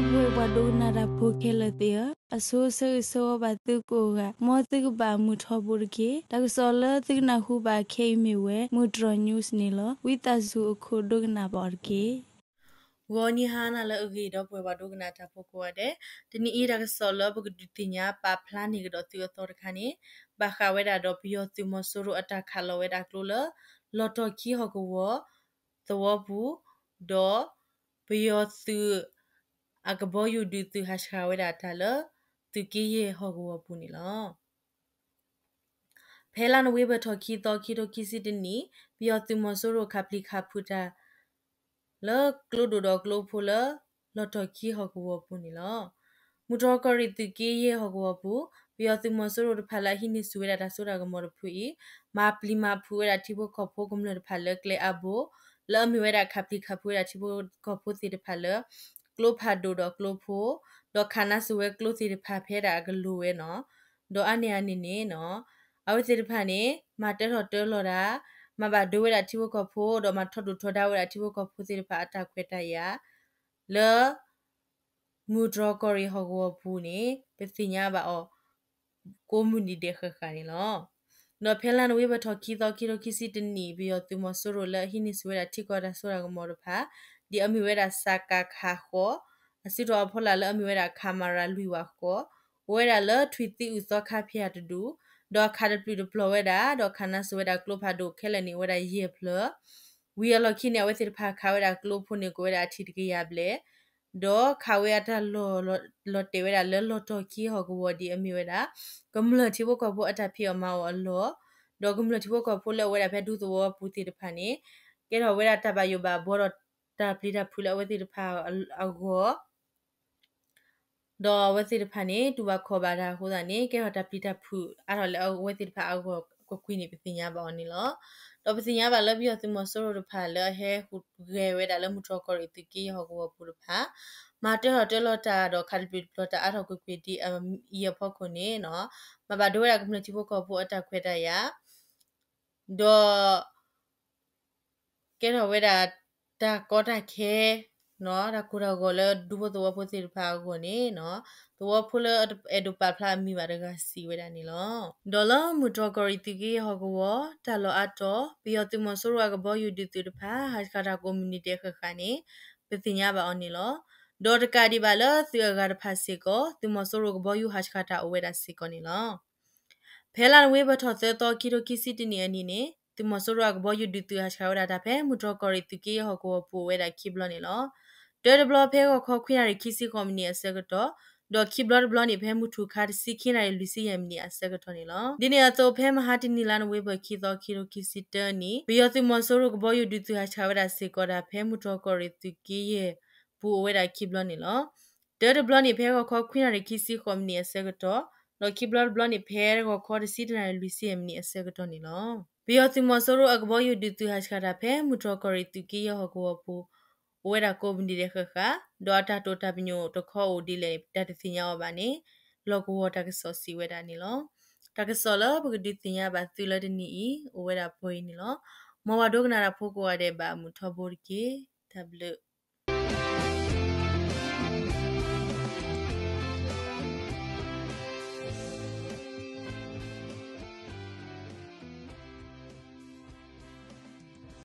ပှဲၤပှၤဒိကနၣ်တၢ်ဖိခဲလၢာ်သ့ၣ်ဧၢ, အဆိဆၢဂ့ၤဆၢဝါဘၣ်သုကိးဂၤ, မ်သုကဘၣ်မုာ်ထီဘိတက့ၢ်. တၢ်ကစီၣ်လၢသုကနၢ်ဟူဘၣ်ခဲအံၤမ့ၢ်ဝဲ မုၢ်တြီၤ news န့ၣ်လီၤ. ဝံသးစူၤအခိၣ်ဒိကနၣ်ဘၣ်အီၤတက့ၢ်. ဂီၤနံၤဟါနၤလၢအဂ့ၤ ဒီပုၢ်ဝဲၢ်ပှၤဒိကနၣ်တၢ်ဖိကိးဂၤဒဲး, တနံၤအံၤတၢ်ကစီၣ်လၢပကဒုးသ့ၣ်ညါပာ်ဖျါန့ၢ်ကဒီးသုအသီတခါန့ၣ်, ဘၣ်ဃးဝဲဒၣ်ဒီးပယီၤသုးမီၤစိရိၤအတၢ်ခးလီၤဝဲဒၣ်ကျိလၢ လီၢ်တီၢ်ခံဟီၣ်ကဝီၤသဝီပူၤ, ဒီး ပယီၤသုးအကဘီယူၤဒုးသုးဟးဆှၢဝဲဒၣ်တၢ်လၢ သုးက့ယဲၢ်ဟီၣ်ကဝီၤပူၤန့ၣ်လီၤ. ဖဲလါနိၣ်ဝ့ဘၢၣ်ထီၣ်ခံသီ ခံထိခံဆံတနံၣ်, ပယီၤသုးမီၤစိရိၤခးပျံၤခးဖုးတၢ် လၢကျိဒိၣ်ဒီးကျိဖိလၢ လီၢ်တီၢ်ခံဟီၣ်ကဝီၤပူၤန့ၣ်လီၤ. မုၢ်တြီၤကီၢ်ရ့ၣ်သုးက့ယဲၢ်ဟီၣ်ကဝီၤပူၤ, ပယီၤသုးမီၤစိရိၤတဖၣ်လၢအဟံးန့ၢ်ဆူၣ်ဝဲဒၣ်တၢ်စိတၢ်ကမီၤတဖုအံၤ, မၤပျံၤမၤဖုးဝဲဒၣ်ထံဖိကီၢ်ဖိကမျၢၢ်တဖၣ်လၢကျဲအါဘိ, လၢအမ့ၢ်ဝဲဒၣ်ခးပျံၤခးဖုးဝဲဒၣ်ထံဖိကီၢ်ဖိသ့ၣ်တဖၣ်လၢ ကျိဖးဒိၣ်ဒီးကျိဖိ, ဒီးခးနါစိၤဝဲကျိသ့ၣ်တဖၣ်ဖဲဒၣ်အကလိၤဝဲန့ၣ်, ဒီးအါန့ၢ်အန့ၣ်န့ၣ် အဝဲသ့ၣ်တဖၣ်န့ၣ် မၤတၢထီၣ်တၢလီၤတၢ်, မၤဘၣ်ဒိဝဲဒၣ်ထံဖိကီၢ်ဖိ ဒီးမၤထီၣ်ဒိၣ်ထီဒါဝဲဒၣ်ထံဖိကီၢ်ဖိသ့ၣ်တဖၣ်အတၢ်ခွဲးတၢ်ယာ် လၢ မုၢ်တြီၤကီၢ်ရ့ၣ်ဟီၣ်ကဝီၤပူၤန့ၣ် ပသ့ၣ်ညါဘၣ်အီၤ ကိးမုၢ်နံၤဒဲးဃၣ်ဃၣ်န့ၣ်လီၤ. ဒီးဖဲလါနိၣ်ဝ့ဘၢၣ်ထီၣ်ခံသီ ခံထိခံဆံတနံၣ် ပယီၤသုးမီၤစိရိၤလၢအဟံးန့ၢ်ဆူၣ်ဝဲဒၣ်ထံကီၢ်တၢ်စိတၢ်ကမီၤတဖၣ် ဒ်အမ့ၢ်ဝဲဒၣ် စကခ ဃိး, အစုထီၣ်အဖီလာ်လၢအမ့ၢ်ဝဲဒၣ် ခမရ လွံၢ်ဝးဃိး, အိၣ်ဝဲဒၣ်လၢထွံၣ်သံအုၣ်သီခါဖဲအတဒူၣ်, ဒီးခးတပျုာ်တပျီၤဝဲဒၣ် ဒီးခးနါစိၤဝဲဒၣ်ကျိဖးဒိၣ်ခဲလၢာ်န့ၣ် အိၣ်ဝဲဒၣ်ယဲၢ်ဖျၢၣ်, ဝံၤအလီၢ်ခံန့ၣ် အဝဲသ့ၣ်တဖၣ်ခးဝဲဒၣ်ကျိဖိန့ၣ် ကအိၣ်ဝဲဒၣ်အထံၣ်တကယၤဘျဲၣ်, ဒီးခးဝဲအတၢ်လီၢ် လီၤတဲာ်ဝဲဒၣ်လၢလီၢ်တီၢ်ခံဟီၣ်ကဝီၤဒ်အမ့ၢ်ဝဲဒၣ် ကမျၢၢ်ထံဖိကီၢ်ဖိအတၢ်ဖံးအီၣ်မၤအီၣ်အလီၢ်, ဒီးကမျၢၢ်ထံဖိကီၢ်ဖိလၢအဝဲဒၣ်ဖဲဒူသဝီပူၤသ့ၣ်တဖၣ်န့ၣ် ကဲထီၣ်ဝဲဒၣ်တၢ်ဘၣ်ယိၣ်ဘၣ်ဘှီဒီးတၢ်ပျံၤတၢ်ဖုးလၢအဝဲသ့ၣ်တဖၣ်အဂီၢ် ဒီးအဝဲသ့ၣ်တဖၣ်န့ၣ် တူၢ်ဘၣ်ခီၣ်ဘၣ်တၢ်အဃိသတးန့ၣ် ကဲထီၣ်တၢ်ပျံၤတၢ်ဖုးအါထီၣ်လၢအဝဲသ့ၣ်တဖၣ်အဂီၢ်ကွ့ၢ်ကွ့ၢ်န့ၣ် ပသ့ၣ်ညါဘၣ်အီၤန့ၣ်လီၤ. ဒီးပသ့ၣ်ညါဘၣ်လၢပယီၤသုးမီၤစိရိၤတဖၣ်လၢအဟဲဟူးဂဲၤဝဲဒၣ်လၢမုၢ်တြီၤကီၢ်ရ့ၣ်သုးက့ယဲၢ်ဟီၣ်ကဝီၤပူၤတဖၣ် မၤတၢထီၣ်တၢလီၤတၢ်ဒီးခးတပျုာ်တပျီၤတၢ်အါထီၣ်ကွ့ၢ်ကွ့ၢ်ဒ်အံၤအဖီခိၣ်န့ၣ် မၤဘၣ်ဒိဝဲဒၣ်ကမျၢၢ်ထံဖိကီၢ်ဖိအတၢ်ခွဲးတၢ်ယာ် ဒီး ကဲထီၣ်ဝဲဒၣ် တၢ်ကီတၢ်ခဲ တၢ်ကိၢ်တၢ်ဂီၤလၢဒူဖိသဝီဖိသ့ၣ်တဖၣ်အဂီၢ်န့ၣ် သဝီဖိလၢအအဲၣ်ဒိးပာ်ဖျါအမံၤဘၣ်တဂၤစံးဝဲဒၣ်န့ၣ်လီၤ. ဒီးလၢမုၢ်တြီၤကီၢ်ရ့ၣ်သုးက့ယဲၢ်ဟီၣ်ကဝီၤ တၢ်လီၢ်အါတီၤ ပယီၤသုးမီၤစိရိၤအကဘီယူၤဒုးသုးတဖၣ် ဟးဆှၣ်တၢ်ကိးမုၢ်နံၤဒဲးဃၣ်ဃၣ်န့ၣ် ပသ့ၣ်ညါဘၣ်အီၤန့ၣ်လီၤ. ဒီးတကးဒံးဘၣ်လၢသုးအဂၤတဖၣ်စ့ၢ်ကီး သုးမီၤစိရိၤကဘီယူၤဟးဆှၣ်တၢ်အိၣ်ဝဲဒၣ်စ့ၢ်ကီးန့ၣ်လီၤ. ဖဲလါနိၣ်ဝ့ဘၢၣ်ထီၣ်သၢသီ ခံထိခံဆံတနံၣ်အနံၤန့ၣ် သုးမီၤစိရိၤအကဘီယူၤဒုးသုးဟးဆှၣ်ဝဲဒၣ်တၢ်ဖဲမုၢ်တြီၤကီၢ်ရ့ၣ်သုးက့ယဲၢ်ဟီၣ်ကဝီၤပူၤအိၣ်ဝဲဒၣ်ခံဘျီန့ၣ်လီၤ. တၢတဘျီဖဲဂီၤခီခွံနၣ်ရံၣ်ခံဆံဃိးမံးနံးအဆၢကတီၢ်, ဒီးခံဘျီတဘျီန့ၣ်ဖဲမုၢ်ထူၣ်ခါတဆံခံနၣ်ရံၣ်လွံၢ်ဆံယဲၢ်မံးနံးအဆၢကတီၢ်န့ၣ်လီၤ. ဒ်န့ၣ်အသိးဖဲမဟါတနံၤလါနိၣ်ဝ့ဘၢၣ်ခံသီ ခံထိခံဆံတၢနံၣ် ပယီၤသုးမီၤစိရိၤကဘီယူၤဒုးသုးဟးဆှၣ်ဝဲဒၣ်စ့ၢ်ကီးတၢ်ဖဲမုၢ်တြီၤကီၢ်ရ့ၣ်သုးက့ယဲၢ်ပူၤအိၣ်ဝဲဒၣ်ခံဘျီန့ၣ်လီၤ. တၢတဘျီန့ၣ်ဖဲဂီၤခီခွံနၣ်ရံၣ်ခံဆံဃိးမံးနံးအဆၢကတီၢ်, ဒီးခံဘျီတဘျီန့ၣ်ဖဲဂီၤခီတဆံတၢနၣ်ရံၣ်လွံၢ်ဆံယဲၢ်မံးနံးအဆၢကတီၢ်န့ၣ်လီၤ. ပယီၤသုးမီၤစိရိၤအကဘီယူၤဒုးသုးဟးဆှၣ်တၢ်ဖဲမုၢ်တြီၤကီၢ်ရ့ၣ်သုးက့ယဲၢ်ဟီၣ်ကဝီၤပူၤ အိၣ်ဝဲဒၣ်ကိးမုၢ်နံၤဒဲးဃၣ်ဃၣ်, ဒီးအတၢ်တိာ်တၢ်ပညိၣ်တခီအိၣ်ဒ်လဲၣ်န့ၣ် တၢ်တသ့ၣ်ညါအီၤဘၣ်န့ၣ် လီၢ်ကဝီၤတၢ်ကစီၣ်စံးဝဲဒၣ်န့ၣ်လီၤ. တၢ်ကစီၣ်လၢပကဒုးသ့ၣ်ညါဘၣ်သုလၢတနံၤအံၤ အိၣ်ဝဲဒၣ်ပှဲၤအံၤန့ၣ်လီၤ. မ်ပှၤဒိကနၣ်တၢ်ဖိကိးဂၤဒဲးဘၣ်မုာ်ထီဘိတက့ၢ်. တၢ်ဘျုး